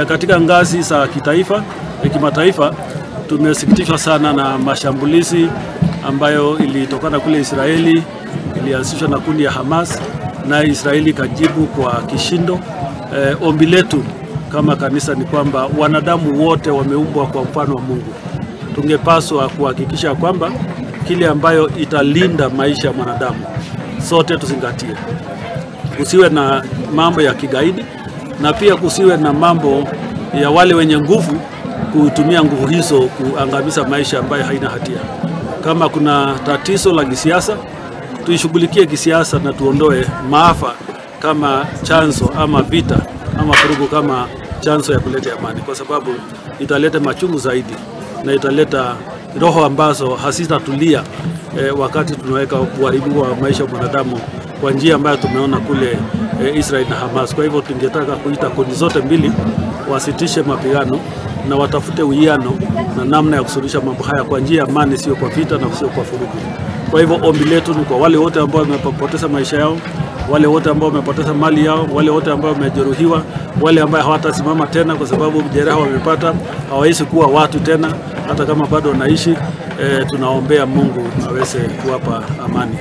Katika ngazi za kitaifa, kimataifa, tumesikitishwa sana na mashambulizi ambayo ilitokana kule Israeli, ilianzishwa na kundi ya Hamas na Israeli kajibu kwa kishindo. Ombi letu kama kanisa ni kwamba wanadamu wote wameumbwa kwa mfano wa Mungu. Tungepaswa kuhakikisha kwamba kile ambayo italinda maisha ya mwanadamu sote tuzingatie. Kusiwe na mambo ya kigaidi na pia kusiwe na mambo ya wale wenye nguvu kutumia nguvu hizo kuangamiza maisha ambayo haina hatia. Kama kuna tatizo la kisiasa, tuishughulikie kisiasa na tuondoe maafa kama chanzo ama vita ama vurugu kama chanzo ya kuleta amani, kwa sababu italeta machungu zaidi na italeta roho ambazo hazitatulia wakati tunaweka uharibifu wa maisha ya mwanadamu kwa njia ambayo tumeona kule Israel na Hamas. Kwa hivyo tungetaka kuita kundi zote mbili wasitishe mapigano na watafute uwiano na namna ya kusuluhisha mambo haya kwa njia ya amani, sio kwa vita na sio kwa vurugu. Kwa hivyo ombi letu ni kwa wale wote ambao wamepoteza maisha yao, wale wote ambao wamepoteza mali yao, wale wote ambao wamejeruhiwa, wale ambao hawatasimama tena kwa sababu jeraha wamepata, hawaishi kuwa watu tena hata kama bado wanaishi. Tunaombea Mungu aweze kuwapa amani.